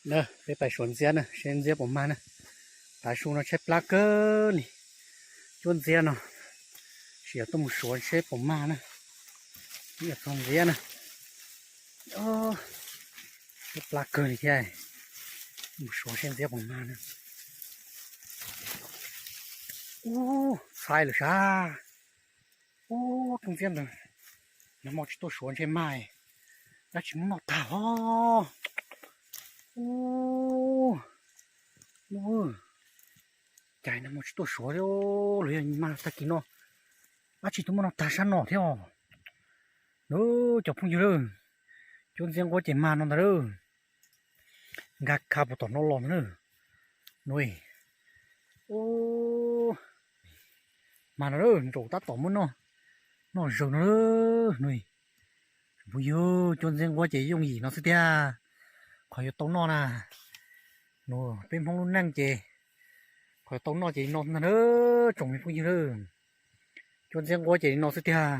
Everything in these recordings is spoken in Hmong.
Na, peb pais suav ntxiab na, seb ntxiab puas mag na. Tav su no tshaib plab kawg li. Cuab ntxiab no, sim yog tuaj mus suav seb puas mag na. Ib yam txog ntxiab na. Tshaib plab kawg li thiab. Mus suav seb ntxiab puas mag na. Ub, txhais lawm sab. Ub, cuab ntxiab ntawd, nag hmo tsis tuaj suav ntshe mag, dab tsis muab noj tag os. Ub, ub, cas nag hmo tsis tuaj suav thiab, los yog mag tag kis no, dab tsis tuaj muab noj tag sab no thiab os. Cov phooj ywg, cuab ntxiab nquab ces mag no ntag lauj. Nkag kha puag tom no los ntag na. Nuj, mag no, nraum tab tom muab noj, noj zaws no. Nuj, phooj ywg, cuab ntxiab nquab ces yooj yim no xwb tiag. Qhov yuav tau noj na, peb Hmoob lub neej ces qhov yuav tau noj ces no ntag na, tsoom me phooj ywg. Cuab ntxiab nquab ces li no xwb tiag.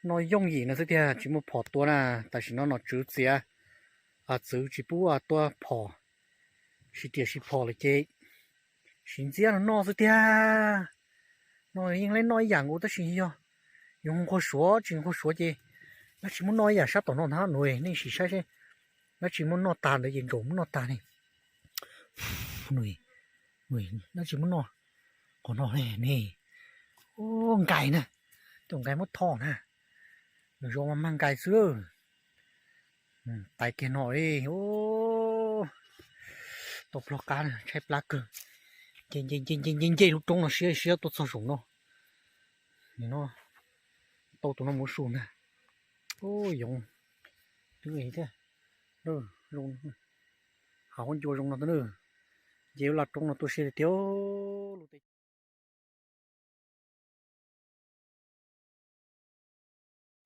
Noj yooj yim no xwb tiag, tsis muaj phom tua na. Tam sim no nom tswv txiav, txwv tsis pub tua phom, sib riam sib phom lawm ces siv ntxiab no noj xwb tiag. No yeej noj ib yam nkaus tab sis yog yus nquag suav tsis nquag suav ces dab tsis muab noj ib yam sab tom no ntag. Nuj, nej sim saib seb, dab tsis muab noj tag ntawd ces nraum muab noj tag ne. Nuj, dab tsis muab noj qhov no ne. Nkais na, tus nkais muab tho na. Nws zoo mas mag nkais xwb. Tais kiag no, tau plog qab, tshaib plab kawg. Nce nce nce nce nce lub roob no siab siab tuaj txog saum no. Nim no tau tus no mus su ntag. Yoov twb thiab, zoo, hav huab ncua zoo no, nce lub laj roob no tuaj siab tiag tiag. Lub teb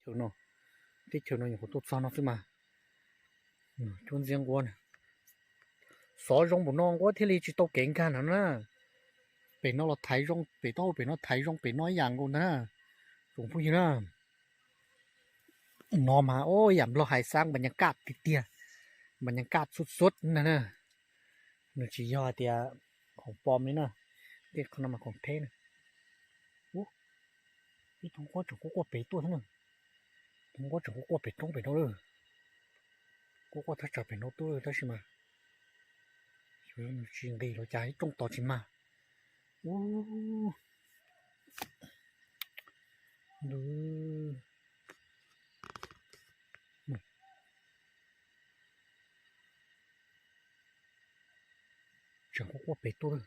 chaws no, teb chaws no nyuam qhuav tuaj txog no xwb mas. Cuab ntxiab nquab, xov zoo npaum no nquab thiaj li tsis tau kev nkag no na. Pem no los thaiv zoo, pem taub hau pem no thaiv zoo, pem no ib yam nkaus ntag na, tsoom phooj ywg na. No mas ua yam nplog hais xab npas nyas kaj tiag tiag, npas nyas kaj xuab xuab ntag na. Nws tsis yog hais tias khoom pom li na, tej qhov no mas khoom theb na. Ub, ib tug nquab tseem quaj quaj pem tuaj thiab na. Tus nquab tseem quaj quaj pem roob pem no lawm. Quaj quaj thaj tsam pem no tuaj tab sis mas nws tsis nqis los cas ib rooj tod tsis mag. Ub, nws tseem quaj quaj pem tuaj.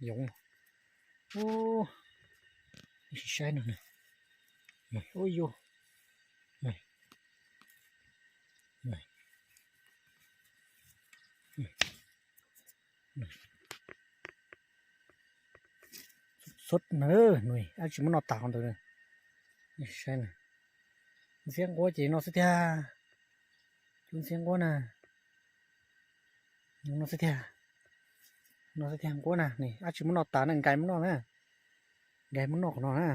Yoov, sim saib no, ub yuj, xuab na, nws dab tsi muab noj tas qhov ntawd. Saib, ntxhiab nquab ces no xwb tiag. Cov ntxhiab nquab na, no xwb tiag. No xwb tiag nquab na, dab tsi muab noj tas na, nkais muab noj na. Nkais muab noj qhov no na,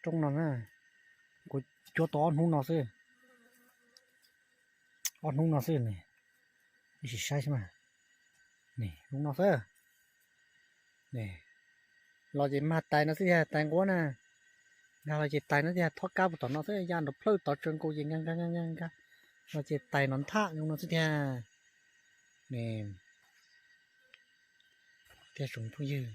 rooj no na. Kuv cuab tau ob hnub no xwb. Ob hnub no xwb ne, sim saib xwb mas. Hnub no xwb. Los ces mag tais no xwb tiag, tais nquab na. Nkag los ces tais no xwb tiag, thob kab puag tom no xwb, ya nrov plhawj tod tsaws nkaus ces nkag nkag nkag nkag nkag. Los ces tais no nthaj zoo no xwb tiag. Tiag tsoom phooj ywg,